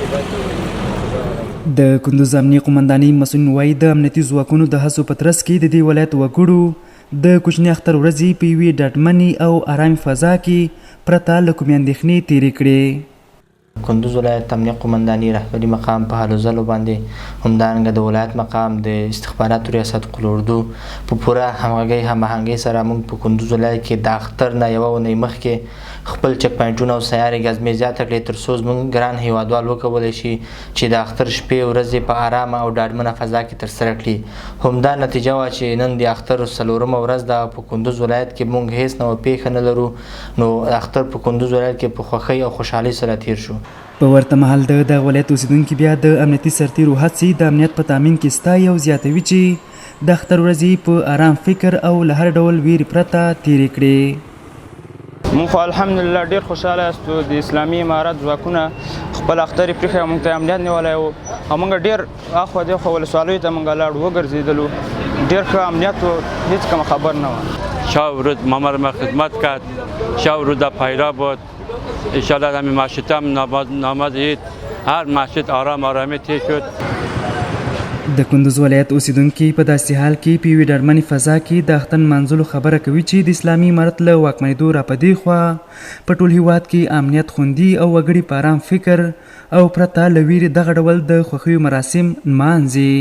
د کندوز امنیې قومندانۍ مسؤلین وايي، د امنیتي ځواکونو د هڅو په ترڅ کې د دې ولایت وګړو د کوچني اختر ورځې په یوې ډاډمنې او ارامې فضا کې پرته له کومې اندېښنې تېرې کړې. کندوز ولایت امنیه قومنداني رهبري مقام په هلو ځلو باندې، همدارنګه د ولایت مقام د استخباراتو ریاست قول اردو په پوره همغږۍ هماهنګۍ سره موږ په کندوز ولایت کې د اختر نه یوه اونۍ مخکې خپل چک پاینټونه او سیارې ګزمې زیاته کړې تر څو زموږ ګران هیوادوال وکولی شي چې د اختر شپې ورځې په ارامه او ډاډمنه فضا کې ترسره کړي. همدا نتیجه وه چې نن د اختر څلورمه ورځ ده او په کندوز ولایت کې موږ هیڅ نوع پیښه نه لرو نو اختر په کندوز ولایت کې په خوښۍ او خوشحالۍ سره تیر شو. په ورته مهال د دغه ولایت اوسېدونکي بیا د امنیتي سرتېرو هڅې د امنیت په تامین کې ستایي او زیاتوي چې د اختر ورځې یې په ارام فکر او له هر ډول وېرې پرته تېرې کړې. مونږ خو الحمدلله ډیر خوشاله یاستو، د اسلامي امارت ځواکونه خپل اختر یې پرېښی او مونږ ته امنیت نیولی و او مونږ ډیر اخوا دېخوا ولسوالیو ته مونږ لاړو وګرځېدلو، ډیر ښه امنیت و، هیڅ کوم خبر نه وه. شب روز ما ما خدمت کرد، شب روز در پیرا بود. انشالله در مسجد هم نماز عید هر مسجد آرام آرامی تیر شد. د کندوز ولایت اوسېدونکي په داسې حال کې په یوې ډاډمنې فضا کې د اختر نمانځلو خبره کوي چې د اسلامي امارت له واکمنېدو راپدېخوا په ټول هېواد کې امنیت خوندي او وګړي په ارام فکر او پرته له ویرې دغه ډول د خوښیو مراسم نمانځي.